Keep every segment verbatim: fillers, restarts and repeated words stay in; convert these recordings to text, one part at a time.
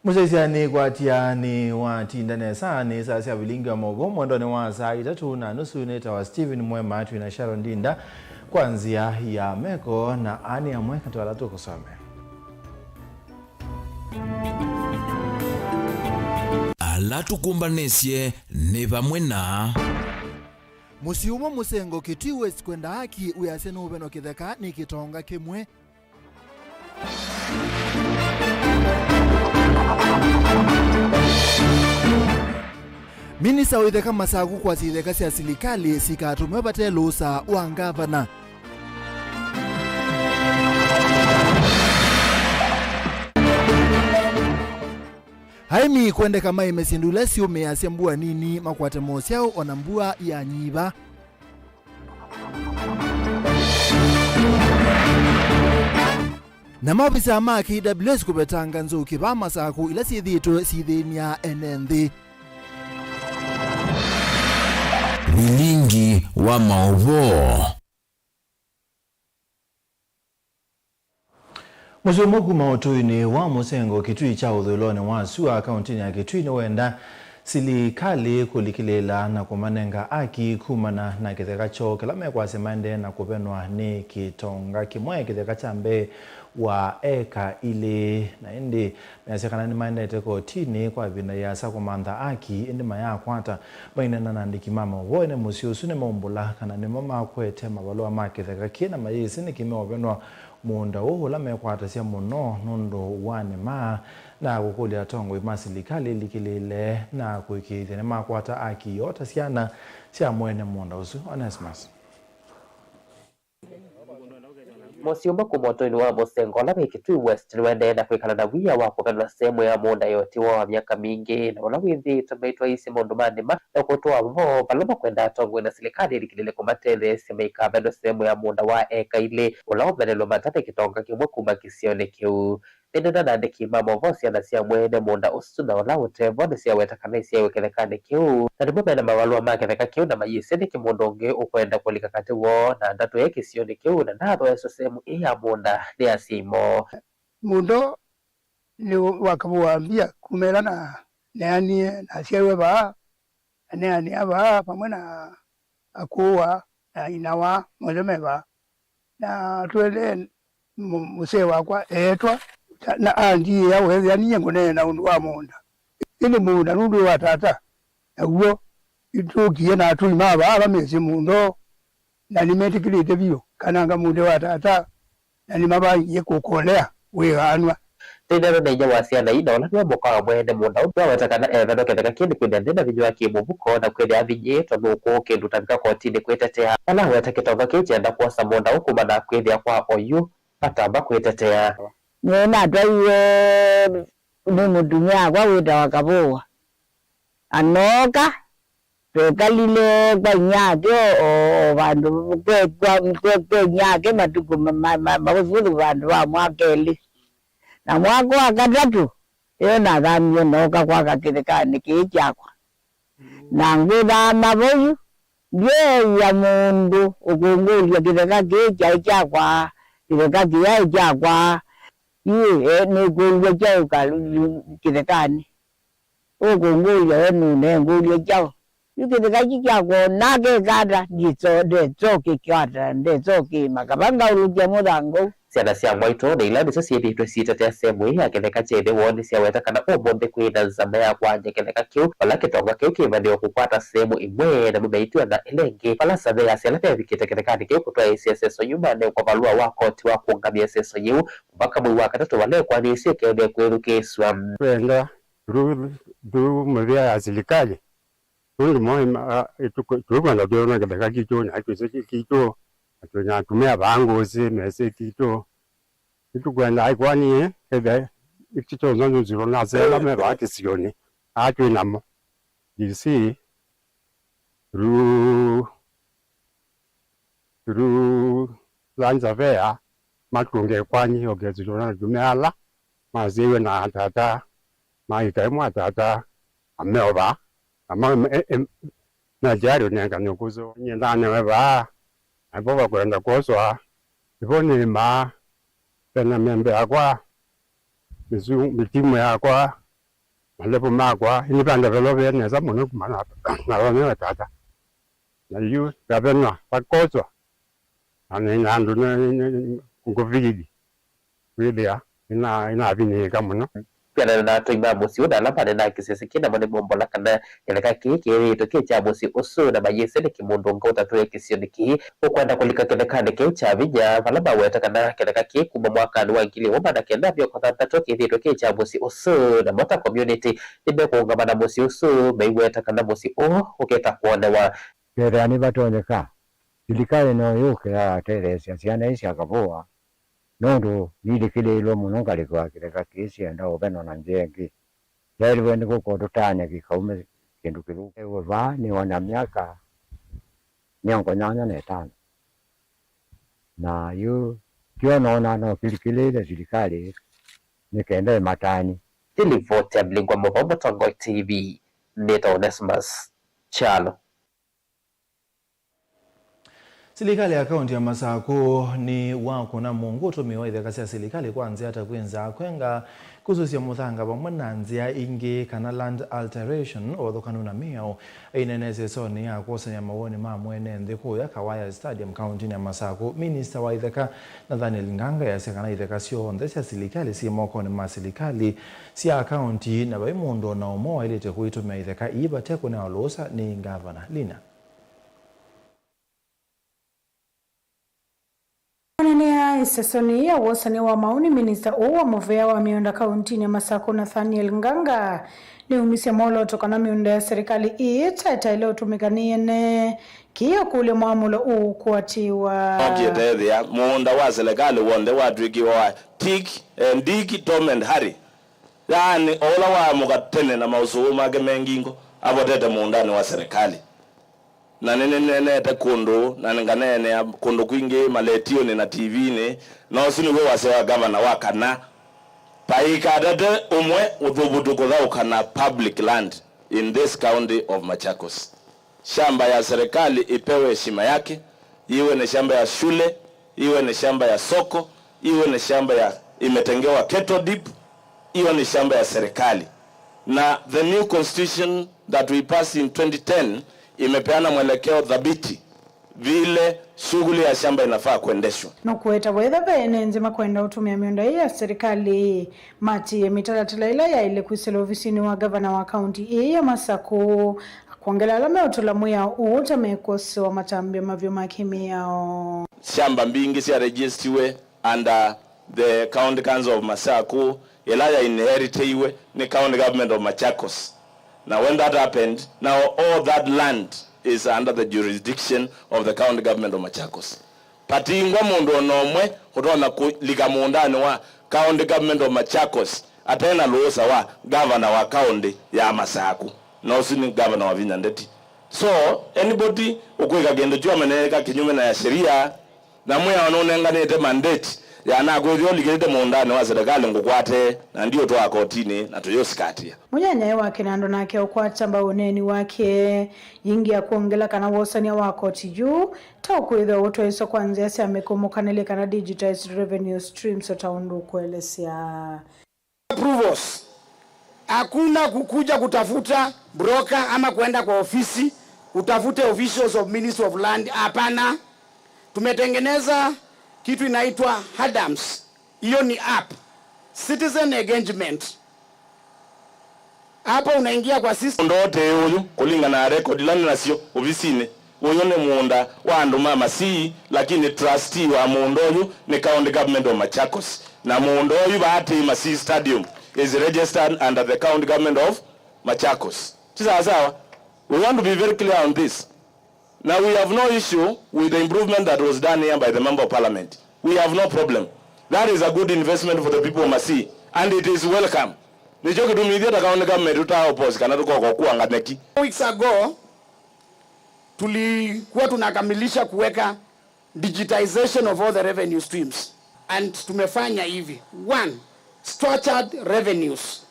Mũsyaĩĩsya nĩkwatya nĩwatinda nesa nĩ saa sya vilingi wa maũvoo mwendonĩ wa saa itatũ na nusu. Nĩtawa Stephen Mwema, twĩ na Sharon Ndinda kwa nzĩa ya meko, na aa nĩ amwe katĩ wa ala tũkũsomea. Ala tũkũmbanĩsye nĩ vamwe na. Mũsyĩ ũmwe mũsengo Kitui West kwenda haki wĩasya nũũvenwa kĩtheka nĩ kĩtonga kĩmwe. Minista wa itheka Masaku kwasya itheka sya silikalĩ sikatũmĩwe vate lũsa wa ngavana. Aĩmi kwendeka maĩme syĩndũ ila syũmĩasya mbua nini makwate mosyaũ ona mbua yanyiva. Na maovisaa ma K W S kũvetanga nzou kĩvaa Masaku ila syĩthĩĩtwe syithĩny'a ene nthĩ. Vilingi wa maũvoo. Mũsyĩ ũmwe kuma ũtũinĩ wa mũsengo Kitui kya ũthũĩlonĩ wa sua kauntinĩ ya Kitui nĩwenda silikalĩ kũlikĩlĩĩla na kũmanenga aki kumana na kĩtheka kyoo kĩla mekwasya maendee na kũvenwa nĩ kĩtonga kĩmwe, kĩtheka kya mbee wa eka ilĩ. Na ĩndĩ measya kana nĩmaendete kotinĩ kwa ĩvinda yĩasa kũmantha aki, ĩndĩ mayaakwata. Maineena na andĩki ma maũvoo ene mũsyĩ ũsu nĩmaumbũla kana nĩmo makwete mavalũa ma kĩtheka kĩĩ na mayĩsĩ nĩkĩ meũvenwa mũũnda ũũ ũla mekwatasya mũno nũndũ wa nĩmaa, na kũkũlya atongoi ma silikalĩ ĩlikĩlĩĩle na kũĩkĩĩthya nĩmakwata aki yoo ta syana sya mwene mũũnda ũsu. Onesmus. Mũsyĩ ũmwe kuma ũtũinĩ wa mũsengo ũla wĩ Kitui West nĩwaendee na kwĩkala na wia wa kũvenwa sehemu ya mũũnda ya ũtiwa wa myaka mingĩ, na ũla wĩthĩĩtwe maitwaĩĩsye maũndũ ma nĩma na kũtũa vo vala makwenda atongoi na silikalĩ ĩlikĩlĩĩle kũmatetheesya maikavenwe sehemu ya mũũnda wa eka ilĩ ũla ũvenelwe mata nĩ kĩtonga kĩmwe kuma kĩsionĩ kĩu. Maineena na andĩki ma maũvoo, syana sya mwene mũũnda ũsu na ũla ũte vo nĩsyaweta kana isyaĩwe kĩthekanĩ kĩu, na nĩmo mena mavalũa ma kĩtheka kĩu na mayĩsĩ nĩkĩ mũndũ ũngĩ ũkwenda kũlika katĩ woo na ndatũe kĩsionĩ kĩu na ndathooeswe sehemu ĩĩ ya mũũnda nĩ asyai moo. Mũũnda nĩ wa kavũa mbia kuma ĩla na neanie, nasyaĩwe vaa, aneanĩa vaa vamwe na akũũa na inawa, monthe me vaa. Na tũendee, mũ-, mũsee wakwa eetwa, na andiĩa weethĩa ninyie ngũneena ũndũ wa mũũnda. Ĩndĩ mũũnda nũndũ wĩ wa tata, naw'o nĩtwookie na atũi ma vaa ala mesĩ mũũnda ũũ, na nĩmetĩkĩlĩte vyũ kana anga mũũnda wa tata, na nĩmavangie kũkolea wĩanwa. Tũinena na inyia wa syana ii, na ũla nĩwe mũka wa mwene mũũnda ũũ, nĩwaweta kana eevenwa kĩtheka kĩĩ nĩ kwĩthĩa nde na vinya wa kĩ-mũvuko na kwĩthĩa avinyĩĩtwe nũkũ kĩndũ ũtavika kotinĩ kwĩtetea. Vala aweta kĩtonga kĩu kyenda kwosa mũũnda ũũ kumana na kwĩthĩa kwa oyu matamba kwĩtetea. Nyie natwaiwe nĩ mũtumĩa wakwa wĩtawa Kavũa, anooka twekalile kwa inyake o, o, o vandũ kwe, kwa, kwe, kwe inyake matukũ ma, ma, ma, mavũthũvũthũ vandũ va mwaka elĩ. Na mwaka wa katatũ, ĩyo nathamie nooka kwaka kĩthekanĩ kĩĩ kyakwa. Na ngwĩthama vau, ndyeew'a mũndũ ũkũngũlya kĩtheka kĩĩ kyaĩ kyakwa, kĩtheka kĩyaĩ kyakwa. Yu, e, nĩkũlw'a kyaũ ka, kĩthekanĩ? Ũkũngũlya we nũnengũlya kyaũ? Yu kĩtheka kĩ kyakwa, nake kata, ndĩso-, ndesokĩkwata, ndesokĩma, kava ngaũlũkya mũthanga ũu. Syana sya mwaitũ na ila nĩsyo syĩthĩĩtwe syĩtetea sehemu ĩĩ ya kĩtheka kya ĩthe woo nĩsyaweta kana ũmũnthĩ kwĩ na nzama ya kwany'a kĩtheka kĩu, vala kĩtonga kĩu kĩĩmanyĩwe kũkwata sehemu ĩmwe, namo meitiwa na ĩla ĩngĩ. Vala surveyors ala mevikĩte kĩthekanĩ kĩu kũtwaĩĩsya ĩseso yu manengwa valũa wa koti wa kũũngamya ĩseso yĩu, mũvaka mwei wa katatũ vala ĩkoani ĩsu ĩkeethĩa kwĩthukĩĩsw'a. Twenda through, through mĩvĩa ya silikalĩ, nũndũ mo, ma, ĩtũkũ-, tũkwenda twĩona kĩtheka kitũ, na twĩsĩ kĩ kitũ, na twĩna atumĩa vaa ngũsĩ, mesĩ kitũ. Nĩtũkwenda ĩkoani ĩĩ, kethe ĩtitonya nũsilo na sela me vaa kĩsionĩ, aa twĩ namo. D C, through through land surveyor, matũnge ĩkoani, okesitwe na atumĩa ala masyaiwe na atata, maikae mwa atata, ameova, na ma, e, e, metiari ũnengane ũkũsĩ. Nyie ndanewe vaa, na vo vakwenda kwoswa, ĩvo nĩmaa, vena membe yakwa, mĩsu-, mĩtimũ yakwa, Malĩvũ makwa nĩvandevelopie nesa mũno kuma na, na vamwe na tata. Na yu ngavenwa vakoswa. Na nĩ na andũ na, na, na, ngũvili kwĩthĩa ĩna, ĩnavinĩĩka mũno. Kwĩanana na atũi ma mũsyĩ ũũ na ala maneenaa kĩsese kĩĩ, namo nĩmombola kana kĩtheka kĩĩ kĩĩthĩĩtwe kĩ kya mũsyĩ ũsu, na mayĩsĩ nĩkĩ mũndũ ũngĩ ũtatũĩe kĩsionĩ kĩĩ ũkwenda kũlika kĩthekanĩ kĩĩ kya vinya, vala maweta kana kĩtheka kĩĩ kuma mwakanĩ wa ngili ĩmwe maana kenda mĩongo thanthatũ kĩĩthĩĩtwe kĩ kya mũsyĩ ũsu, namo ta community nĩmekũũngama na mũsyĩ ũsu, maiweta kana mũsyĩ ũũ ũkĩta kwonewa. Kethĩa nĩvatonyeka, silikalĩ no yũke yatetheesya syana ii sya Kavũa, nũndũ nilĩkĩlĩĩlwe mũno ngalĩko ya kĩtheka kĩĩ syenda ũvenwa na nzĩa ĩngĩ. Yaĩlĩwe nĩ kũkotũtany'a kĩkaume kĩndũ kĩthũku. Ewe vaa nĩ ona myaka mĩongo nyanya na ĩtano. Na yu kĩo noona no kĩlikĩlĩĩle silikalĩ nĩ kenda ĩmatany'e. Nĩ livoti ya Mlingwa Mũvao, Mũtongoi T V, nĩtawa Onesmus Kyalo. Silikalĩ ya kaunti ya Masakũ nĩ wakũna mũngũ ũtũmĩwa itheka sya silikalĩ kwa nzĩa ta kwĩnza, kwenga, kũsũsya mũthanga vamwe na nzĩa ingĩ kana land alteration, ũvathũkanu na mĩao. Aineena ĩsesonĩ ya kwosany'a mawoni ma mwene nthĩ kũya Kawaya Stadium kauntinĩ ya Masakũ, minista wa itheka Nathaniel Nganga easya kana itheka syonthe sya silikalĩ syĩ mokonĩ ma silikalĩ sya kaunti na vai mũndũ o na ũmwe waĩlĩte kũitũmĩa itheka ii vate kũnewa lũũsa nĩ ngavana. Lina. Onanĩa ĩsesonĩ ya wosany'a wa maoni, minista ũũ wa mũvea wa mĩũnda kauntinĩ ya Masakũ, Nathaniel Nganga, nĩumisye mwolooto kana mĩũnda ya serikali ĩĩ ĩtaĩtaĩle ũtũmĩka nĩ ene kĩĩ ũkũlya mwamũlo ũũkwatĩwa. Okie tethĩa mũũnda wa serikali w'onthe watw'ĩkiwe wa tick, eh, dig, tom and harry. Yaani, o ũla waamũka tene na maũsũvũ make me ngingo, avotete mũũndanĩ wa serikali. Na nĩnĩneenete kũndũ, na nganeenea kũndũ kwingĩ, maletionĩ na T V-nĩ, na ũsu nĩw'o wasya wa gavana wa kana, vaikatate ũmwe ũthuvutu kũthaũka na public land in this county of Machakos. Shamba ya serikali ipewe heshima yake, iwe ni shamba ya shule, iwe ni shamba ya soko, iwe ni shamba ya imetengewa cattle dip, hiyo ni shamba ya serikali. Na the new constitution that we passed in twenty ten imepeana mwelekeo thabiti vile shughuli ya shamba inafaa kuendeshwa. Nũkũweta wetha ve ene nthĩ makwenda ũtũmĩa mĩũnda ĩĩ ya serikali, matiĩe mĩtalatala ĩla yaĩle kwĩsĩla ovisinĩ wa gavana wa kaunti ĩĩ ya Masakũ, akwongela ala meũtũla mwĩao ũũ ta mekwosewa matambya mavyo ma kĩmĩao. Shamba mbingĩ sya registiwe under the County Council of Masakũ, ĩla ya inheritĩiwe nĩ County Government of Machakos. Na when that happened, now all that land is under the jurisdiction of the County Government of Machakos. Patingwa mũndũ o na ũmwe ũtonya kũlika mũũndanĩ wa County Government of Machakos ate na lũũsa wa gavana wa kaũntĩ ya Masakũ. Na ũsu nĩ gavana Wavinya Ndeti. So, anybody ũkwĩka kĩndũ kyũmanyĩka kĩnyume na ya sheria, na mwĩao nũnenganĩte mandate ya nakwĩthĩa ũlikĩte mũũndanĩ wa serikali ngũkwate, na ndiũtwaa kotinĩ, na tũyũsikatĩa. Mũnyanyae wa Kĩnandũ nake ũkwata mbau ũneeni wake. Yĩngĩ ya kwongela kana wosany'a wa koti yu ta ũkwĩthĩwa ũtwaĩswa kwa nzĩa sya mĩkũmũkanĩlye kana digitized revenue streams o ta ũndũ ũkũelesya. Approvals. Hakuna kukuja kutafuta broker ama kwenda kwa ofisi utafute officials of Ministry of Land. Hapana, tumetengeneza kitu inaitwa HADAMS. Hiyo ni app, citizen engagement. Hapo unaingia kwa system. Mũũnda ũte ũyũ, kũlingana na record ila nĩ nasyo ovisinĩ, ũyũ nĩ mũũnda wa andũ ma Masii, lakini trustee wa mũũnda ũyũ nĩ County Government of Machakos. Na mũũnda ũyũ vaa tĩ Masii Stadium is registered under the County Government of Machakos. Ti sawa sawa? We want to be very clear on this. Now, we have no issue with the improvement that was done here by the Member of Parliament. We have no problem. That is a good investment for the people of Masii, and it is welcome. Nĩkyo kĩtumi ithyĩ ta county government tũta oppose kana tũkoka kũkua ngameki. Weeks ago, tulikuwa tunakamilisha kuweka digitization of all the revenue streams. And tumefanya hivi. One, structured revenues.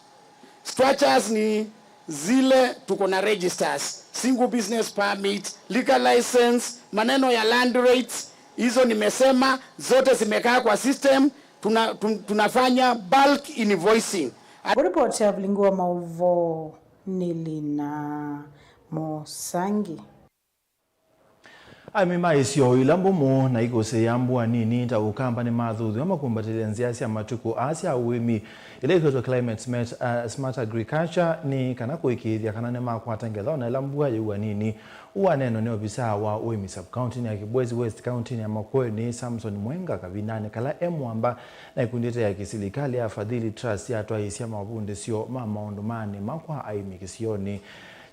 Structures ni zile tuko na registers, single business permit, liquor license, maneno ya land rates, hizo nimesema, zote zimekaa kwa system, tuna, tun-, tunafanya bulk invoicing. Kũripoti ya vilingi wa maũvoo nĩ Lina Mũsangi. Aĩmi ma isio ila mbũmũ na ikũsĩĩa mbua nini ta Ũkamba nĩmathuthw'a makumbatĩlye nzĩa sya matukũ aa sya ũĩmi ila ikwĩtwe Climate Smart, uh, Smart Agriculture nĩ kana kũĩkĩĩthya kana nĩmakwata ngetha ona ĩla mbua yĩua nini. Ũu waneenwa nĩ ovisaa wa ũĩmi sub-county-nĩ ya Kibwezi West, kauntinĩ ya Makueni, Samson Mwenga, kavindanĩ kala e mũamba na ĩkundi ĩte ya kĩsilikalĩ ya Fadhili Trust yatwaĩĩsya mavundĩsyo ma maũndũ ma nĩma kwa aĩmi kĩsionĩ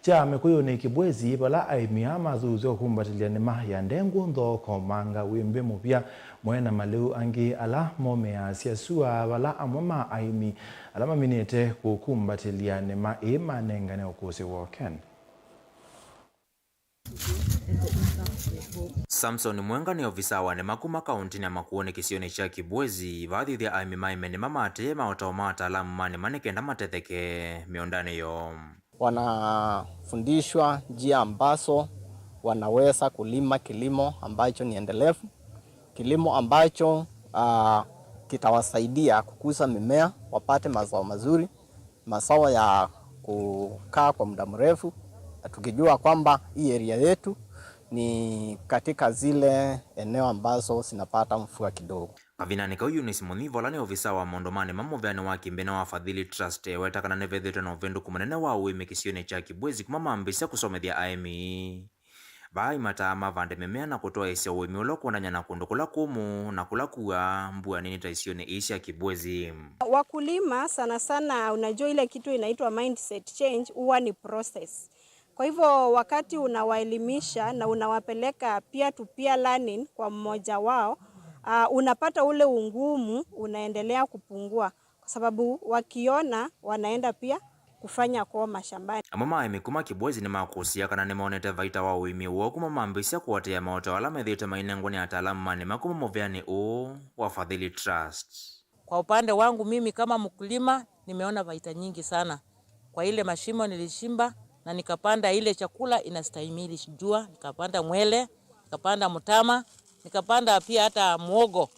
kya Mĩkũyũnĩ Kibwezi, vala aĩmi aa mathuthw'a kũkumbatĩlya nĩma ya ndengũ, nthoo, komanga, wĩmbĩ, mũvya, mũe na malĩu angĩ ala momeaasya sua, vala amwe ma aĩmi ala maminĩte kũkumbatĩlya nĩma ĩĩ manengane ũkũsĩ woo. Ken. Samson Mwenga nĩ ovisaa wa nĩma kuma kauntinĩ ya Makueni kĩsionĩ kya Kibwezi, vaathuthya aĩmi maĩme nĩma ma tĩĩ ma ũtao ma ataalamu ma nĩma nĩ kenda matetheke mĩũndanĩ yoo. Wanafundishwa njia ambazo wanaweza kulima kilimo ambacho ni endelevu, kilimo ambacho, ah, kitawasaidia kukuza mimea, wapate mazao mazuri, mazao ya kukaa kwa muda mrefu, na tukijua kwamba hii area yetu ni katika zile eneo ambazo zinapata mvua kidogo. Kavindanĩ kau, Eunice Mũnyiva, ũla nĩ ovisaa wa maũndũ ma nĩma mũveanĩ wa kĩmbĩnĩ wa Fadhili Trust, eweta kana nĩvethĩĩtwe na ũvĩndũku mũnene wa ũĩmi kĩsionĩ kya Kibwezi kuma mambĩĩsya kũsomethya aĩmi. Vaa aimataa mavande mĩmea na kũtwaĩĩsya ũĩmi ũla ũkwendany'a na kũndũ kũla kũmũ na kũla kuaa mbua nini ta isionĩ ii sya Kibwezi. Wakulima sana sana, unajua ile kitu inaitwa mindset change huwa ni process. Kwa hivyo wakati unawaelimisha na unawapeleka peer to peer learning kwa mmoja wao, uh, unapata ule ungumu unaendelea kupungua kwa sababu wakiona wanaenda pia kufanya kwoo mashambani. Amwe ma aĩmi kuma Kibwezi nĩmakũsĩĩa kana nĩmonete vaita wa ũĩmi woo kuma mambĩĩsya kũatĩĩa maũtao ala methĩĩtwe mainengwa nĩ ataalamu ma nĩma kuma mũveanĩ ũũ wa Fadhili Trust. Kwa upande wangu mimi kama mkulima, nimeona faida nyingi sana. Kwa ile mashimo nilichimba na nikapanda ile chakula inastahimili jua, nikapanda mwele, nikapanda mtama, nikapanda pia hata muogo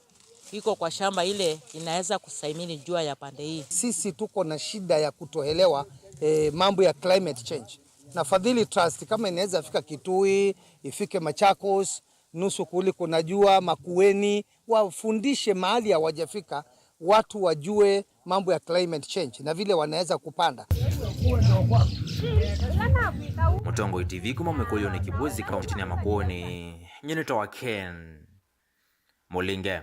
iko kwa shamba ile inaweza kustahimili jua ya pande hii. Sisi tuko na shida ya kutoelewa, eh, mambo ya climate change. Na Fadhili Trust kama inaweza fika Kitui, ifike Machakos, nusu kuli kuna jua, Makueni, wafundishe mahali hawajafika, watu wajue mambo ya climate change na vile wanaweza kupanda. Mũtongoi T V kuma Mĩkũyũnĩ Kibwezi, kauntinĩ ya Makueni, nyie nĩtawa Ken Mũlinge.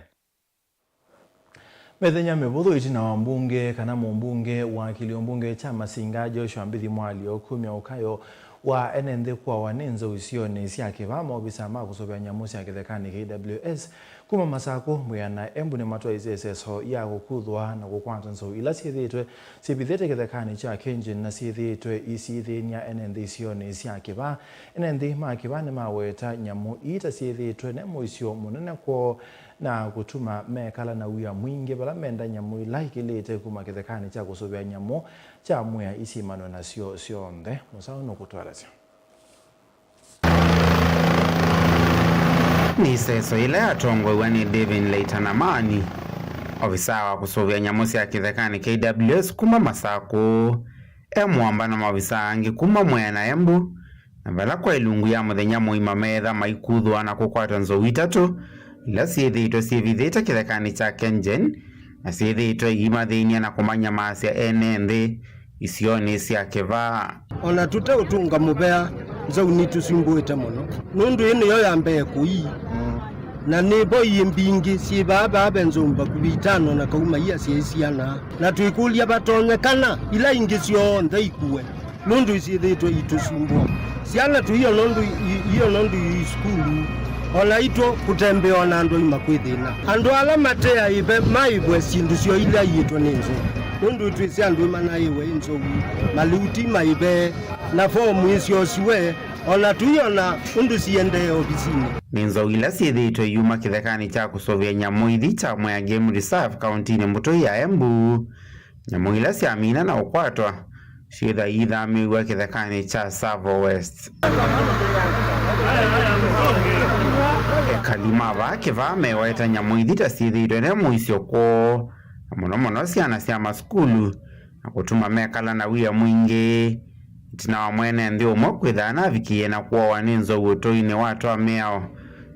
Mĩthenya mĩvũthũ ĩtina wa mbunge kana mũmbunge wa kĩlio mbunge kya Masinga, Joshua Mbithi Mwalio, kumya ũkayo wa ene nthĩ kũawa nĩ nzou isionĩ sya kĩvaa, maovisaa ma kũsũvĩa nyamũ sya kĩthekanĩ, K W S, kuma Masakũ, Mwea na Embu nĩmatwaĩĩsye ĩseso ya kũkuthwa na kũkwata nzou ila syĩthĩĩtwe syĩvithĩte kĩthekanĩ kya Kengen na syĩthĩĩtwe isiithĩny'a ene nthĩ isionĩ sya kĩvaa. Ene nthĩ ma kĩvaa nĩmaweta nyamũ ii ta syĩthĩĩtwe ne mũisyo mũnene kwoo na kũtuma mekala na wia mwingĩ vala menda nyamũ ila ikĩlĩte kuma kĩthekanĩ kya kũsũvĩa nyamũ kya Mwea isyimanwe nasyo syonthe. Mũsaũ nũkũtwalasya. Nĩ ĩseso yĩla yatongoew'a nĩ David Leitanamani, ovisaa wa kũsũvĩa nyamũ sya kĩthekanĩ, K W S, kuma Masakũ, e mũamba na maovisaa angĩ kuma Mwea na Embu, na vala kwa ilungu ya mũthenya mũima meetha maikuthũa na kũkwata nzou itatũ ila syĩthĩĩtwe syĩvithĩte kĩthekanĩ kya Kengen, na syĩthĩĩtwe iimathĩny'a na kũmanyamaasya ene nthĩ isionĩ sya kĩvaa. O na tũteũtũnga mũvea, nzou nitũsumbũĩte mũno, nũndũ ĩĩ nĩyo ya mbee kũi, na nĩ vo iĩ mbingĩ syĩ vaa. Vaa ve nzou vakuvĩ itano na kauma iasyaĩ syana, na twĩkũlya vatonyekana ila ingĩ syonthe ikuwe, nũndũ isyĩthĩĩtwe itũsumbũa. Syana tũiona ũndũ i-, iona ũndũ i sukulu, o naitũ kũtembea o na andũ aima kwĩ thĩna. Andũ ala mate aĩve maĩvwe syĩndũ syoo ila iĩtwe nĩ nzou, nũndũ twĩsĩ andũ ĩmanaĩwe ĩ nzou, malĩu ti maĩve, na fomu ĩsyosiwe, o na tũiona ũndũ siendee ovisinĩ. Nĩ nzou ila syĩthĩĩtwe iyuma kĩthekanĩ kya kũsũvĩa nyamũ ithi kya Mwea Game Reserve, kauntinĩ mbũtũ ya Embu. Nyamũ ila syamina na ũkwatwa syĩthwa iithamĩw'a kĩthekanĩ kya Tsavo West. Ekali ma vaa kĩvaa meweta nyamũ ithi ta syĩthĩĩtwe ne mũisyo kwoo, na mũno mũno syana sya masukulu, na kũtuma mekala na wia mwingĩ, ĩtina wa mwene nthĩ ũmwe kwĩtha anavikĩie na kũawa nĩ nzou ũtũinĩ wa twa mĩao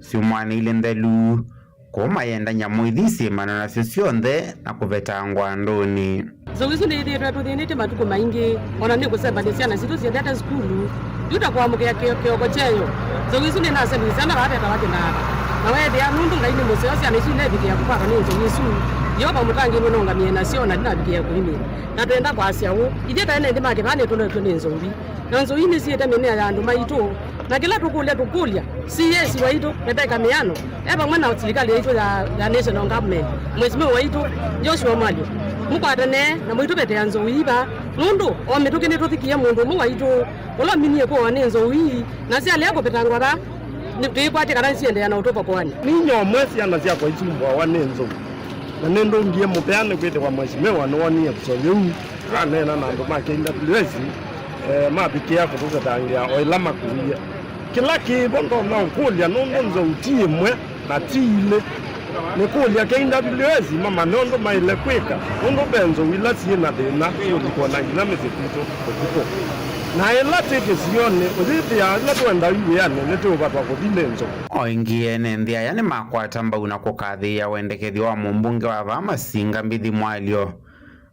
syumwanĩ ilĩ nthelu, kũu mayenda nyamũ ithi syĩmana nasyo syonthe na kũvetangwa andũnĩ. Nzou isu nĩithĩĩtwe tũthĩnĩte matukũ maingĩ, o na nĩ kũsembany'a syana sitũ syendete sukulu, yu ta kũamũkĩa kĩ-, kĩoko kyeyo. Nzou isu nĩnasembany'a syana vaa vetawa kĩnanga, na weethĩa nũndũ Ngai nĩ mũseo, syana isu ilevikĩa kũkwatwa nĩ nzou isu, Yeova mũtangĩĩlwe nũngamĩe nasyo, na ndinavikĩĩa kũimĩĩa. Na twenda kwasya ũũ, ithyĩ ta ene nthĩ ma kĩvaa nĩtũnetw'e nĩ nzou ii, na nzou ii nĩsiĩte mĩmea ya andũ maitũ, na kĩla tũkũlya tũkũlya, C A C waitũ, Rebecca Mĩano, e vamwe na silikalĩ yaitũ ya, ya national government, Mheshimiwa waitũ Joshua Mwalyo, mũkwatane na mũitũvetea nzou ii vaa, nũndũ o mĩtũkĩ nĩtũthikie mũndũ ũmwe waitũ ũla ũminie kũawa nĩ nzou ii, na syalea kũvetangwa vaa, nĩ-, tũikwatya kana nĩsiendeea na ũtũvokoany'a. Ninyie ũmwe syana syakwa isumbũawa nĩ nzou, na nĩndũngie mũvea nĩkwĩthĩwa Mheshimiwa nĩwonie ĩvuso yĩu, aneena na andũ ma K W S, eh, mavikĩa kũtũvetangĩa o ĩla makũie. Kĩla kĩ vo ndonya ũkũlya, nũndũ nzou ti ĩmwe na ti ilĩ. Nĩkũlya K W S mamanye ũndũ maĩle kwĩka, nũndũ ve nzou ila syĩ na thĩna siũlikwa na nginya mĩsyĩ kwitũ ũtukũ. Na ĩla twĩ kĩsionĩ, ũyĩthĩa ĩla twenda wĩanĩ nĩtũũvatwa kũthi nĩ nzou. O ĩngĩ, ene nthĩ aya nĩmakwata mbau na kũkathĩĩa wendekethyo wa mũmbunge wa vaa Masinga Mbithi Mwalyo,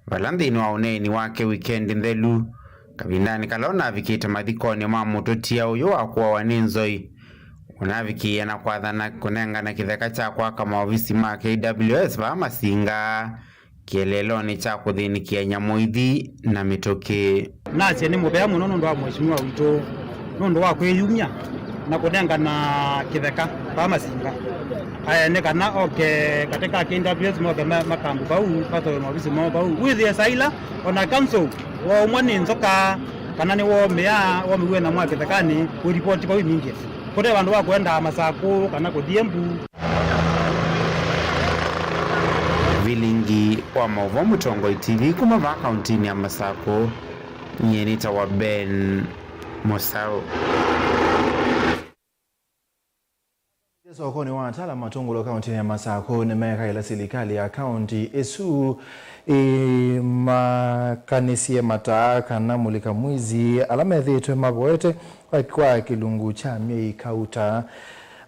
vala nthĩnĩ wa ũneeni wake wikendi nthelu, kavindanĩ kala ũnavikĩte mathikonĩ ma mũtũtia ũyũ wa kũawa nĩ nzou, ũnavikĩie na kwathana kũnengana kĩtheka kya kwaka maovisi ma K W S vaa Masinga, kĩeleelonĩ kya kũthĩnĩkĩa nyamũ ithi na mĩtũkĩ. Nasye nĩ mũvea mũno nũndũ wa Mheshimiwa witũ, nũndũ wa kwĩyumya na kũnengana kĩtheka vaa Masinga. Aya nĩ kana oke katĩ ka K W S moke ma-, makambu vau, matoe maovisi moo vau. Wĩthĩe saa ila ona council waumwa nĩ nzoka, kana nĩwomĩa, womĩw'e na mwa kĩthekanĩ, kũripoti vau immediate. Kũte vandũ va kũendaa Masakũ kana kũthi Embu. Vilingi wa maũvoo Mũtongoi T V kuma vaa kauntinĩ ya Masakũ, nyie nĩtawa Ben Mũsaũ. Sokonĩ wa Tala, matũngũlũ kauntinĩ ya Masakũ nĩmekaĩla silikalĩ ya kaunti ĩsu ĩmakanĩsye mataa kana mũlika mwizi ala methĩĩtwe mavoete kwa, kwa kĩlungu kya myei kauta.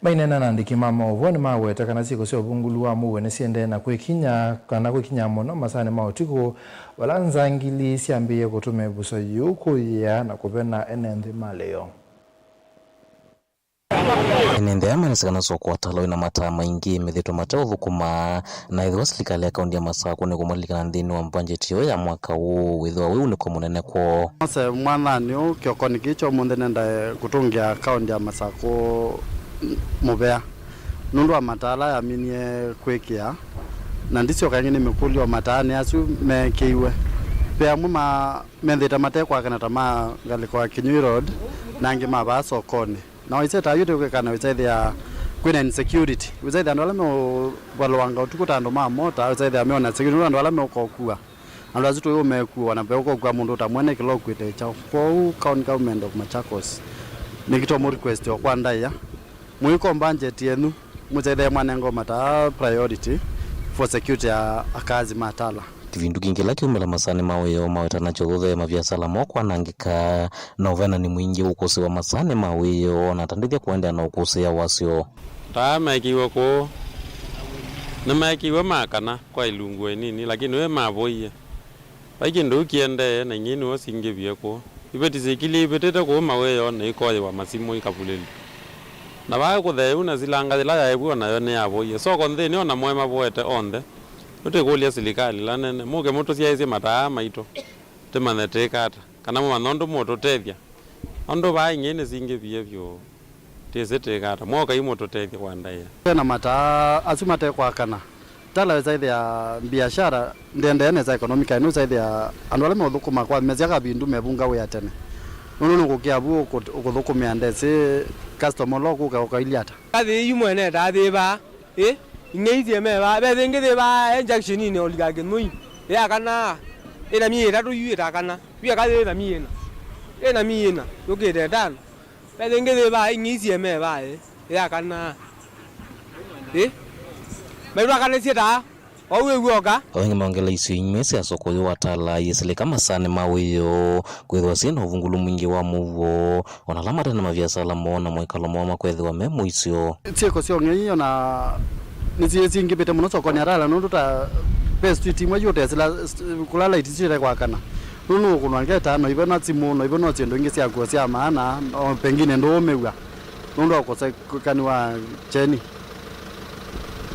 Maineena na andĩki ma maũvoo nĩmaweta kana syĩko sya ũvungũlu wa mũuo nĩsiendee na kwĩkinya kana kwĩkinya mũno masaanĩ ma ũtukũ, vala nzangili syambĩĩe kũtũmĩa ĩvuso yĩu kũyĩa na kũvena ene nthĩ malĩo. Ene nthĩ aya manĩsĩ kana soko wa Tala wĩ na mataa maingĩ methĩĩtwe mateũthũkũma, na ethĩwa silikalĩ ya kaunti ya Masakũ nĩkũmalilikana nthĩnĩ wa mbanjeti yoo ya mwaka ũũ, wĩthĩwa wĩ ũnĩko mũnene kwoo. Mose mwananĩ ũũ kĩokonĩ kĩĩ kya ũmũnthĩ nĩendae kũtũngĩa kaunti ya Masakũ mũvea nũndũ wa mataa ala yaminie kwĩkĩa, na ndisyoka ĩngĩ nĩmĩkũlye o mataanĩ asu meekĩiwe. Ve amwe ma methĩĩte matekwakana ta ma ngalĩko ya Kinyui Road, na angĩ ma vaa sokonĩ. Na waisye ta yu tũkwĩkana wĩsaithĩa kwĩna insecurity. Wĩsaithĩa andũ ala meũvalũanga ũtukũ ta andũ ma mota, wĩsaithĩa meona security, andũ ala meũkokua. Andũ asu tũĩ ũmekua, ona ve ũkokua mũndũ ũtamwene kĩla ũkwĩte kyaũ. Kwoou County Government of Machakos, nĩkĩtwa mũ request o kwa ndaĩa. Mũiko budget yenyu, mũsaithĩe mwanenga mataa priority for security ya akazi ma Tala. Kĩvindu kĩngĩ kĩla kyaumĩla masaanĩ ma wĩoo mawetana kyũthũthee maviasala moo kwanangĩka, na ũvenani mwingĩ ũkũsĩwa masaanĩ ma wĩoo, na atandĩthya kũendeea na ũkũsĩĩa wasyo. Taa meekĩiwe kũũ, nĩmeekĩiwe ma kana kwa ilungu ĩnini, lakini we mavoie. Vai kĩndũ kĩu kĩendee, na ing'ei nĩw'o singĩvie kũũ. Iveti syĩkilye ivĩtĩte kũu mawĩoonĩ ikoyĩwa masimũ ikavulĩlw'a. Na vaa kũtheeu na silanga yĩla yaĩ vu o nayo nĩyavoie. Soko nthĩnĩ o na moĩ mavoete onthe. Yu twĩkũlya silikalĩ ĩla nene, mũke mũtũsyaĩĩsye mataa aa maitũ, tũmanye twĩka ata, kana mũmanye ũndũ mũũtũtethya. Nũndũ vaa ing'ei nĩsingĩvie vyũ. Twĩsĩ twĩka ata? Mwoka yu mũtũtethye kwa ndaĩa. Ve na mataa asu matekwakana. Tala wĩsaĩthĩa mbiashara ndĩendee nesa economically, nĩwĩsaĩthĩa andũ ala meũthũkũma kwa mesya kavindu mevunga wĩa tene. Nũndũ nũkũkĩa vu ũkũ-, ũkũthũkũmĩa ndesĩ customer ũla ũkũka ũkailye ata. Athĩĩi yu mwene ta athĩĩ vaa, ĩ, ing'ei isie me vaa, ve thĩngĩ thĩ vaa e junction-inĩ ũlika Kĩthũi, ĩ ya kana, ĩ na myei ĩtatũ yu ĩtakana, yu eka yĩ na myei ĩna, ĩ na myei ĩna, yũkĩte ĩtano. Ve thĩngĩ thĩ vaa ing'ei isie me vaa, ĩ, ĩ ya kana, ĩ, maitwakanĩsye taa. Vau ĩw'oka. O ĩngĩ maongela isio imwe sya soko ũyũ wa Tala yĩsilĩka masaanĩ ma wĩoo, kwĩthĩwa syĩ na ũvungũlu mwingĩ wa mũuo, o na ala mate na maviasala moo na mwĩkalo moo makwĩthĩwa me mũisyo. Syĩko sya ũng'ei o na nĩsyĩsingĩvĩte mũno sokonĩ ya Tala, nũndũ ta ve street imwe yu ũtesĩla st-, kũla light syĩte kwakana. Nũndũ nũkũnwa ngeta, no ive na simũ, no ive no syĩndũ ingĩ sya kuo sya maana, o pengine ndũũmĩw'a nũndũ wa ũkosekani wa kyeni.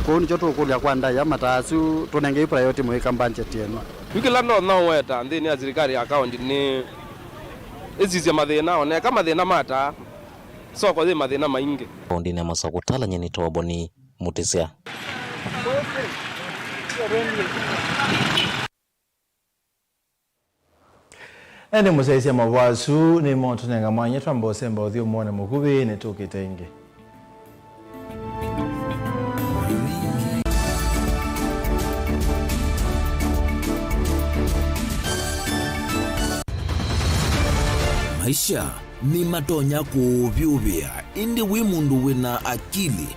Kwoou nĩkyo tũkũlya kwa ndaĩa mataa asu tũnengei priority mũika budget yenu. Yu kĩla ndonya ũweta nthĩnĩ ya silikalĩ ya kaũnti nĩ ĩsisye mathĩna, o na eka mathĩna ma taa, soko yĩ mathĩna maingĩ. Kaũntinĩ ya Masakũ, Tala, nyie nĩtawa Boni Mutisya. Ene mũsyaĩĩsya mavoo asu nĩmo tũnenga mwanya twamba ũsemba ũthyũmũonĩ mũkuvĩ, nĩtũkĩte ĩngĩ. Maisha nĩmatonya kũũvyũvĩa, ĩndĩ wĩ mũndũ wĩ na akili,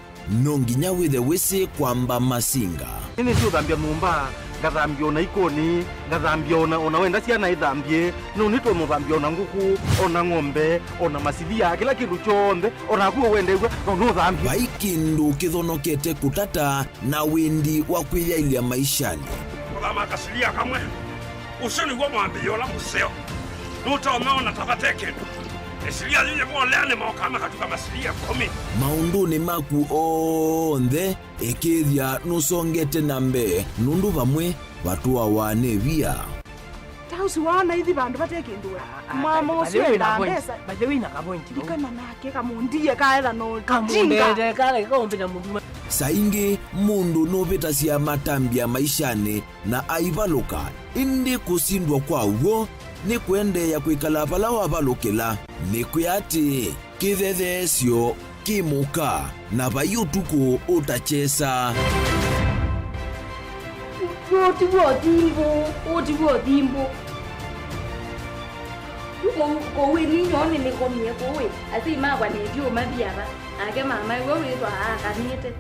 no nginya wĩthe wĩsĩ kwamba masinga. Nĩnĩsĩ ũthambya nyũmba, ngathambya ona ikoni, ngathambya ona, ona wenda syana ithambye, no nĩtũmũthambya ona ngũkũ, ona ng'ombe, ona masilia, kĩla kĩndũ kyonthe, ona naku ũwendeew'a, no nũthambye. Vai kĩndũ kĩthonokete kũtata na wĩndi wa kwĩyaĩlya maishanĩ. Kũthama kasilia kamwe. Ũsu nĩw'o mwambĩĩo ũla mũseo. Nũtonya ona ta vate kĩndũ. Ĩsilia yĩĩ yĩvolea nĩ mokaa makatuka masilia ĩkũmi. Maũndũnĩ maku onthe, ĩkĩĩthya nũsongete na mbee, nũndũ vamwe vatũawa nĩ via. Ta ũsu waona ithi vandũ vate kĩndũ we. Ah, ah, mama by the ũsu way, endaa wĩna point. Mbesa. By the way, wĩna ka point. Ndikana nake kamũndie kaetha no kamũndete kala kaumbĩta mũndũ. Saa ingĩ mũndũ nũvĩtasya matambya maishanĩ na aivalũka, ĩndĩ kũsindwa kwa w'o nĩ kũendeea kwĩkala vala wavalũkĩla. Nĩkwĩa atĩĩ, kĩthetheesyo kĩ mũka, na vai ũtukũ ũtakyesa. Ũũ tiw'o ũthimbũ, ũũ tiw'o ũthimbũ. Yu kũu, kũu ĩ ninyoo nĩnĩkomie kũu ĩ, asyai makwa nĩthyũũma viava, nake mama ĩw'o wĩthwa aakanĩte.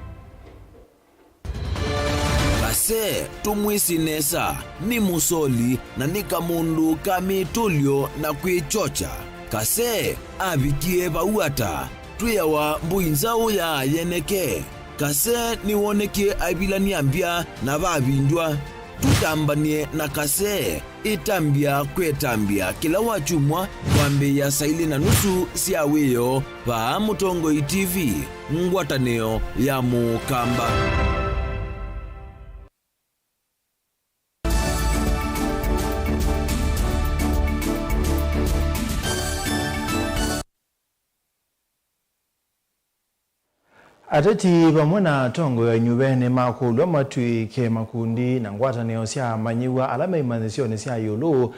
Kase tũmwĩsĩ nesa, nĩ mũsoli na nĩ kamũndũ ka mĩtũlyo na kwĩkyokya. Kase avikie vau ata? Twĩawa mbũi nzaũ ya yeneke. Kase nĩwonekie aivilany'a mbya na vavindw'a. Tũtambany'e na Kase. Ĩtambya kwetambya kĩla wakyumwa kwambĩĩa saa ilĩ na nusu sya wĩoo vaa Mũtongoi T V, ngwatanĩo ya Mũkamba. Ateti vamwe na atongoi a inyuve nĩmakũlw'a matw'ĩke makundi na ngwatanĩo sya amanyĩw'a ala me imanyĩsyonĩ sya ĩũlũ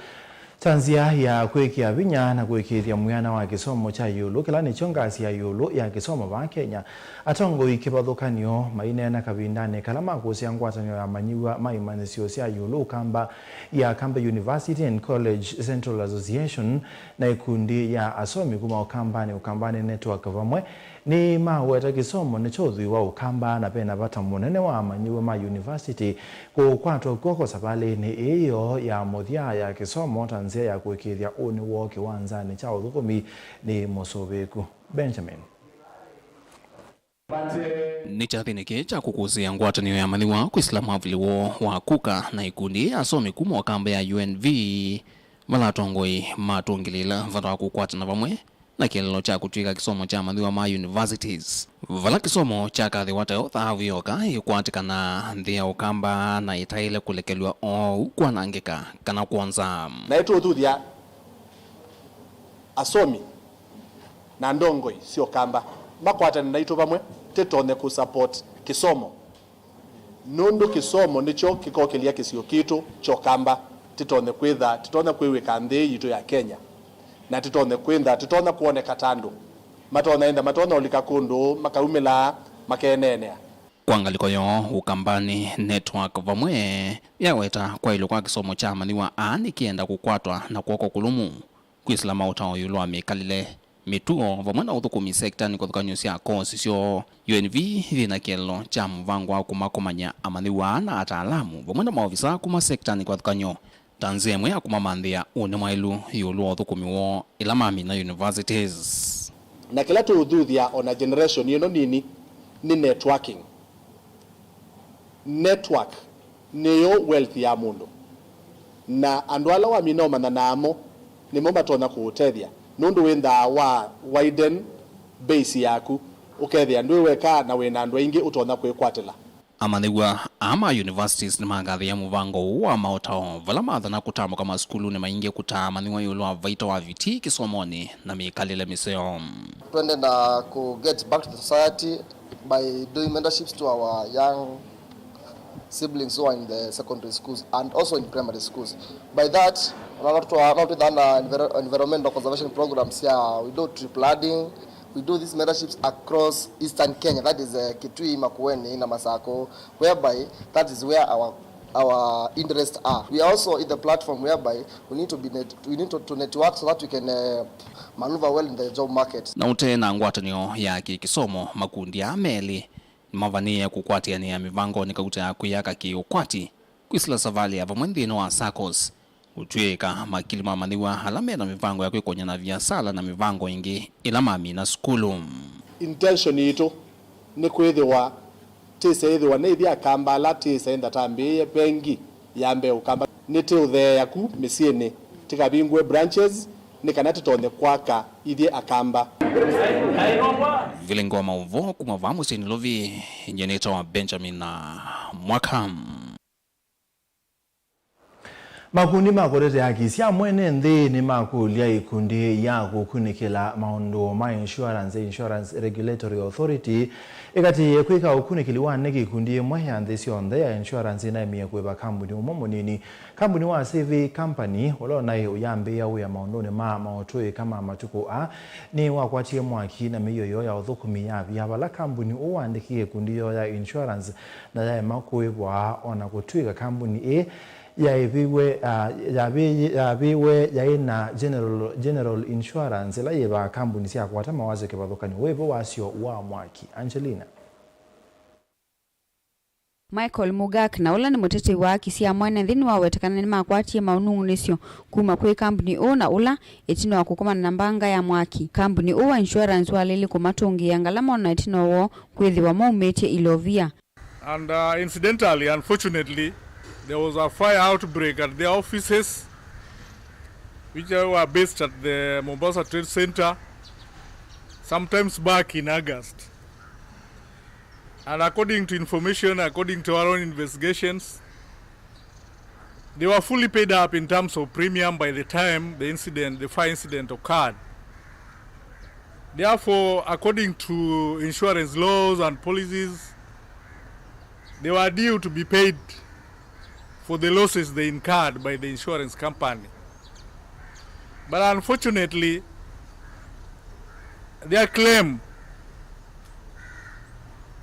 ta nzĩa ya kwĩkĩa vinya na kũĩkĩĩthya mwĩana wa kĩsomo kya ĩũlũ, kĩla nĩkyo ngasi ya ĩũlũ ya kĩsomo vaa Kenya. Atongoi kĩvathũkany'o maineena kavindanĩ kala makũsĩa ngwatanĩo ya amanyĩw'a ma imanyĩsyo sya ĩũlũ Ũkamba ya Kamba University and College Central Association na ikundi ya asomi kuma Ũkambanĩ, Ũkambanĩ Network vamwe nĩmaweta kĩsomo nĩ kya ũthwii wa Ũkamba, na vena vata mũnene wa amanyĩw'a ma yunivasiti kũkwatwa kw'oko savalĩnĩ ĩĩ yoo ya mũthya ya kĩsomo ta nzĩa ya kũĩkĩĩthya ũnĩ woo kĩwanzanĩ kya ũthũkũmi nĩ mũsũvĩĩku. Benjamin. Nĩ kyathĩnĩ kĩĩ kya kũkũsĩĩa ngwatanĩo ya amanyĩw'a kwĩsĩla mwavuli woo wa KUKA na ikundi ya asomi kuma Ũkamba ya U N V, vala atongoi matũngĩlĩĩla vata wa kũkwatana vamwe na kĩeleelo kya kũtw'ĩka kĩsomo kya amanyĩw'a ma universities, vala kĩsomo kyakathĩwa tayo thaavu yoka ĩkwatĩkana nthĩ ya Ũkamba na ĩtaĩle kũlekelw'a oou kwanangĩka kana kwonza. Na ĩtũũthuthya asomi na ndongoi sya Ũkamba makwatane naitũ vamwe tĩtonye kũ support kĩsomo. Nũndũ kĩsomo nĩkyo kĩkokĩlya kĩsio kitũ kya Ũkamba, tĩtonye kwĩtha, tĩtonya kwĩw'ĩka nthĩ yitũ ya Kenya, na tĩtonye kwĩtha, tĩtonya kwoneka ta andũ matonya ĩntha, matonya ũlika kũndũ makaumĩla makeeneenea. Kwa ngalĩko yoo, Ũkambanĩ Network vamwe yaweta kwaĩlw'a kwa kĩsomo kya amanyĩw'a aa nĩkĩenda kũkwatwa na kw'oko kũlũmu. Kwĩsĩla maũtao ĩũlũ wa mĩkalĩle mĩtuo, vamwe na ũthũkũmi sektanĩ kĩvathũkany'o sya kosi syoo. U N V yĩ na kĩeleelo kya mũvango wa kũmakomany'a amanyĩw'a na ataalamu vamwe na maovisaa kuma sektanĩ kĩvathũkany'o ta nzĩa ĩmwe ya kũmamanthĩa ũnĩ mwaĩlu ĩũlũ wa ũthũkũmi woo ĩla mamina universities. Na kĩla tũũthuthya o na generation ĩno nini nĩ networking. Network nĩyo wealth ya mũndũ, na andũ ala wamina ũmanya namo nĩmo matonya kũũtethya, nũndũ wĩnthaa wa widen base yaku, ũkethĩa ndwĩ weka na wĩ na andũ aingĩ ũtonya kwĩkwatĩla. Amanyĩw'a aa ma universities nĩmangathĩĩa mũvango ũũ wa maũtao vala mathana kũtamũka masukulunĩ maingĩ kũtaa amanyĩw'a ĩũlũ wa vaita wa vitii kĩsomonĩ na mĩkalĩle mĩseo. Twende na ku get back to the society by doing mentorships to our young siblings who are in the secondary schools and also in primary schools. By that, no twĩthaa na enviro- environmental conservation programs ya, we do tree planting, we do these mentorships across Eastern Kenya, that is, uh, Kitui, Makueni, na Masako, whereby that is where our our interests are. We are also in the platform whereby we need to be net- we need to, to network so that we can, uh, maneuver well in the job market. Na ũte na ngwatanĩo ya kĩkĩsomo, makundi aa melĩ nĩmavanĩĩe kũkwatĩanĩa mĩvangonĩ kauta ya kwĩyaka kĩ-ũkwati, kwĩsĩla savalĩ ya vamwe nthĩnĩ wa saccos, kũtw'ĩĩka makili ma amanyĩw'a ala me na mĩvango ya kwĩkony'a na viasala na mĩvango ĩngĩ ĩla mamina sukulu. Intention yitũ nĩ kwĩthĩwa tĩseĩthĩwa nĩithi Akamba ala tĩsenda tambĩĩe vengi ya mbee Ũkamba. Nĩtĩũtheea ku mĩsyĩnĩ, tĩkavingũe branches nĩ kana tĩtonye kwaka ithyĩ Akamba. Vilingi wa maũvoo kuma vaa mũsyĩ Nairobi, nyie nĩtawa Benjamin Mwaka. Makundi ma kũtetea haki sya mwene nthĩ nĩmakũlya ikundi ya kũkunĩkĩla maũndũ ma insurance, Insurance Regulatory Authority, ĩkatĩĩe kwĩka ũkunĩkĩli wa nĩkĩ ikundi ĩmwe ya nthĩ syonthe ya insurance ĩnaemie kũĩva kambuni ũmwe mũnini. Kambuni wa Civic Company, ũla ũnaĩ ũyambĩĩa wĩa maũndũnĩ ma maũtũĩka ma matukũ aa, nĩwakwatie mwaki na mĩio yoo ya ũthũkũmi yavya vala kambuni ũũ waandĩkie ikundi yoo ya insurance na yaema kũĩvwa, o na kũtw'ĩka kambuni ĩĩ yaĩviwe, ah, yavĩ- yavĩwe yaĩ na General, General Insurance, ĩla yĩvaa kambuni sya kũkwata mawasyo kĩvathũkany'o. Wĩvo wasyo wa mwaki. Angelina. Michael Mugak, na ũla nĩ mũtetei wa haki sya mwene nthĩ, nĩwaweta kana nĩmakwatie maũnung'unĩsyo kuma kwĩ kambuni ũũ na ũla ĩtina wa kũkomana na mbanga ya mwaki. Kambuni ũũ wa insurance waleile kũmatũngĩĩa ngalama o na ĩtina woo kwĩthĩwa maumĩtye ilovia. And, uh, incidentally, unfortunately, there was a fire outbreak at their offices, which were based at the Mombasa Trade Center, sometimes back in August. And according to information, according to our own investigations, they were fully paid up in terms of premium by the time the incident, the fire incident occurred. Therefore, according to insurance laws and policies, they were due to be paid for the losses they incurred by the insurance company. But unfortunately, their claim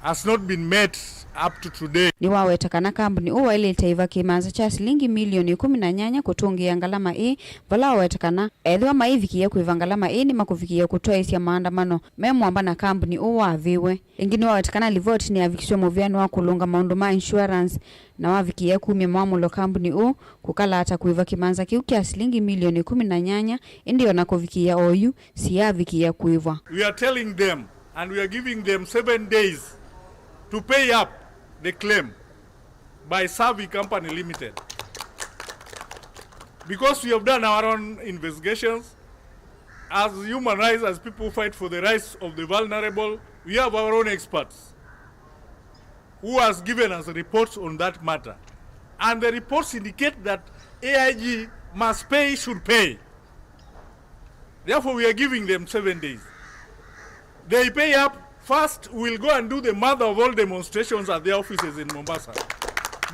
has not been met up to today. Nĩwaweta kana kambuni ũũ waĩlĩte ĩva kĩmanza kya silingi milioni ĩkũmi na nyanya kũtũngĩĩa ngalama ĩĩ, vala waweta kana ethĩwa maivikĩĩa kũĩva ngalama ĩĩ, nĩmakũvikĩĩa kũtwaĩĩsya maandamano me mũamba na kambuni ũũ wavĩwe. Ĩngĩ nĩwaweta kana livoti nĩyavikisye mũvĩanĩ wa kũlũnga maũndũ ma insurance, na wavikĩĩa kumya mwamũlo kambuni ũũ kũkalata kũĩva kĩmanza kĩu kya silingi milioni ĩkũmi na nyanya, ĩndĩ o na kũvikĩĩa oyu, siyaavikĩĩa kũĩvwa. We are telling them and we are giving them seven days to pay up the claim by Savi Company Limited. Because we have done our own investigations, as human rights, as people who fight for the rights of the vulnerable, we have our own experts who has given us reports on that matter. And the reports indicate that A I G must pay, should pay. Therefore, we are giving them seven days. They pay up, first, we'll go and do the mother of all demonstrations at their offices in Mombasa.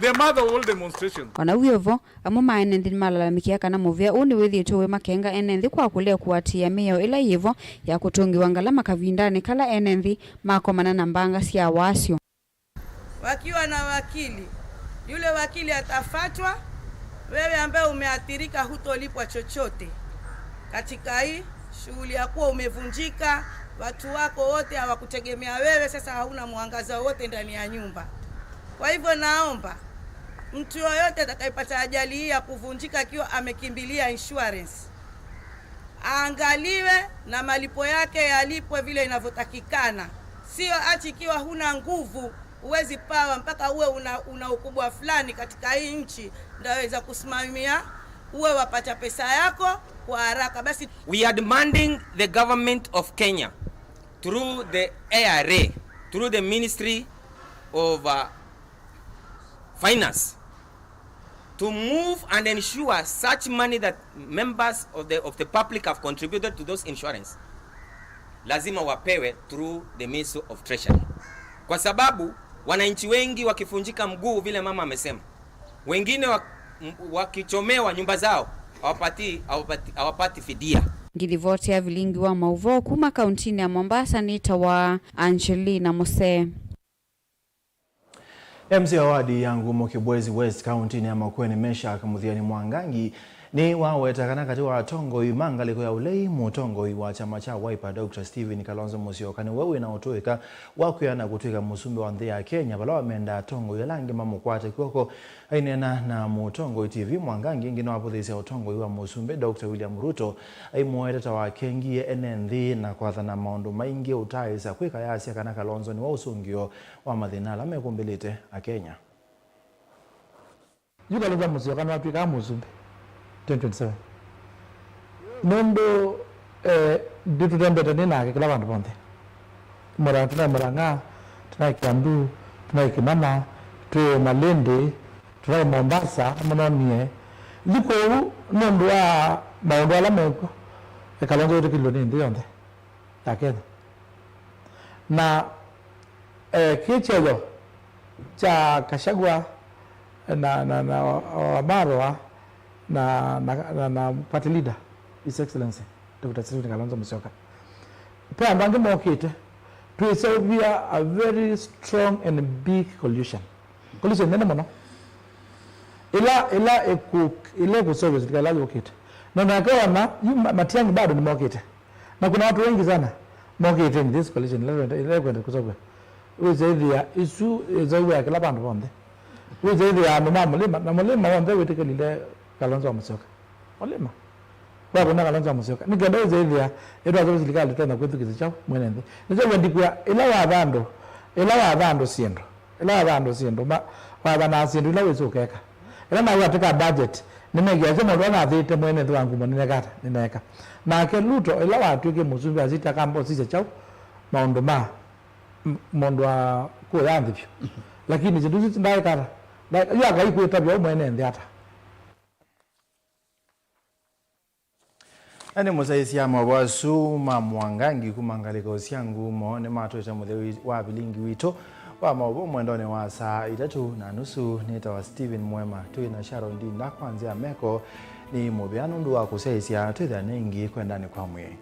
The mother of all demonstrations. O na wĩ o vo, amwe ma ene nthĩ nĩmalalamĩkĩa kana mũvĩa ũũ nĩwĩthĩĩtwe wĩmakenga ene nthĩ kwa kũlea kũatĩĩa mĩao ĩla yĩ vo ya kũtũngĩwa ngalama kavindanĩ kala ene nthĩ makomana na mbanga sya wasyo. Wakiwa na wakili, yule wakili atafatwa, wewe ambaye umeathirika hutolipwa chochote katika hii Shughuli ya kuwa umevunjika, watu wako wote hawakutegemea wewe, sasa hauna mwangaza wowote ndani ya nyumba. Kwa hivyo naomba mtu yoyote atakayepata ajali hii ya kuvunjika akiwa amekimbilia insurance, aangaliwe na malipo yake yalipwe vile inavyotakikana. Sio ati ikiwa huna nguvu, huwezi pawa mpaka uwe una, una ukubwa fulani katika hii nchi, ndaweza kusimamia uwe wapata pesa yako kwa haraka. Basi We are demanding the government of Kenya, through the A R A, through the Ministry of, uh, Finance, to move and ensure such money that members of the, of the public have contributed to those insurance, lazima wapewe through the Ministry of Treasury, kwa sababu wananchi wengi wakivunjika mguu, vile mama amesema, wengine wa-, m-, wakichomewa nyumba zao, hawapati, hawapati, hawapati fidia. Ngilivoti ya vilingi wa mauvoo kuma kauntinĩ ya Mombasa nĩtawa Angelina Musee. M C A wa wadi ya Ngumo Kibwezi West, kauntinĩ ya Makueni, Meshack Muthiani Mwangangi, nĩwaweta kana katĩ wa atongoi ma ngalĩko ya ũlei, mũtongoi wa kyama kya Wiper, Doctor Stephen Kalonzo Musyoka, nĩwe wĩna ũtũĩka wa kwĩana kũtw'ĩka mũsumbĩ wa nthĩ ya Kenya, vala wamenda atongoi ala angĩ mamũkwate kw'oko. Aineena na Mũtongoi T V, Mwangangi ĩngĩ nĩwavũthĩĩsya ũtongoi wa Mũsumbĩ Doctor William Ruto, aimũete ta wakengie ene nthĩ na kwathana maũndũ maingĩ ũtaaĩsa kwĩka, yasya kana Kalonzo nĩwe ũsũngĩo wa mathĩna ala mekũmbĩlĩte Akenya. Yu Kalonzo Musyoka nĩwatw'ĩkaa mũsumbĩ twenty twenty-seven. Nũndũ, eh, ndĩtũtembete nĩ nake kĩla vandũ vonthe. Mura-, tũnaĩ Murang'a, tũnaĩ Kiambu, tũnaĩ Kimana, twĩ Malindi, tũnaĩ Mombasa, nĩmũnonie. Yu kũu nũndũ wa maũndũ ala mekw'o, eh, Kalonzo wĩtĩkĩlilwe nĩ nthĩ yonthe ya Kenya. Na, eh, kĩ kyeyo kya Gachagua na, na, na Wamalwa na, na, na, na party leader, His Excellency Doctor Stephen Kalonzo Musyoka. Pe andũ angĩ mokĩte, twĩseũvya a very strong and big coalition. Coalition nene mũno. Ĩla, ĩla ĩkũ-, ĩla ĩkũseũvya silikalĩ ĩla yũkĩte. Na nake ona, yu ma-, Matiang'i bado nĩmokĩte. Na kuna watu wengi sana mokĩte in this coalition, ila ĩkwenda, ila ĩkwenda kũseũvw'a. Wĩsethĩa ĩsu ĩseũvw'a kĩla vandũ vonthe. Wĩsethĩa andũ ma mũlĩma, na mũlĩma wonthe wĩtĩkĩlile Kalonzo wa Musyoka. Mũlĩma. Wakũna Kalonzo wa Musyoka. Nĩ kenda wĩsethĩa ĩtwaseũvya silikalĩ twenda kwĩthukĩsya kyaũ mwene nthĩ. Nĩkyo ndikwĩa ĩla watha andũ, ĩla watha andũ syĩndũ. Ĩla watha andũ syĩndũ, ma-, wathanaa syĩndũ ila wĩsĩ ũkeka. Ĩla nawatĩka budget, nĩneekĩasya maũndũ ala nathĩte mwene nthĩ wa Ngumo nĩneka ata? Nĩneeka. Nake Ruto, ĩla watw'ĩkie mũsumbĩ, asiti akamba ũsisya kyaũ? Maũndũ ma m-, mũndũ wa kũya nthĩ vyũ. Lakini syĩndũ isu ndaeka ata? Ndaeka, yu akai kwĩtavya ũ mwene nthĩ ata? Na nĩ mũsaĩsya maũvoo asu ma Mwangangi kuma ngalĩko sya Ngumo nĩmatwete mũthya wi-, wa vilingi witũ wa maũvoo mwendonĩ wa saa itatũ na nusu. Nĩtawa Stephen Mwema, twĩ na Sharon Ndinda kwa nzĩa ya meko. Nĩ mũvea nũndũ wa kũsyaĩsya, twĩthĩane ĩngĩ kwendanĩ kwa mwĩĩ.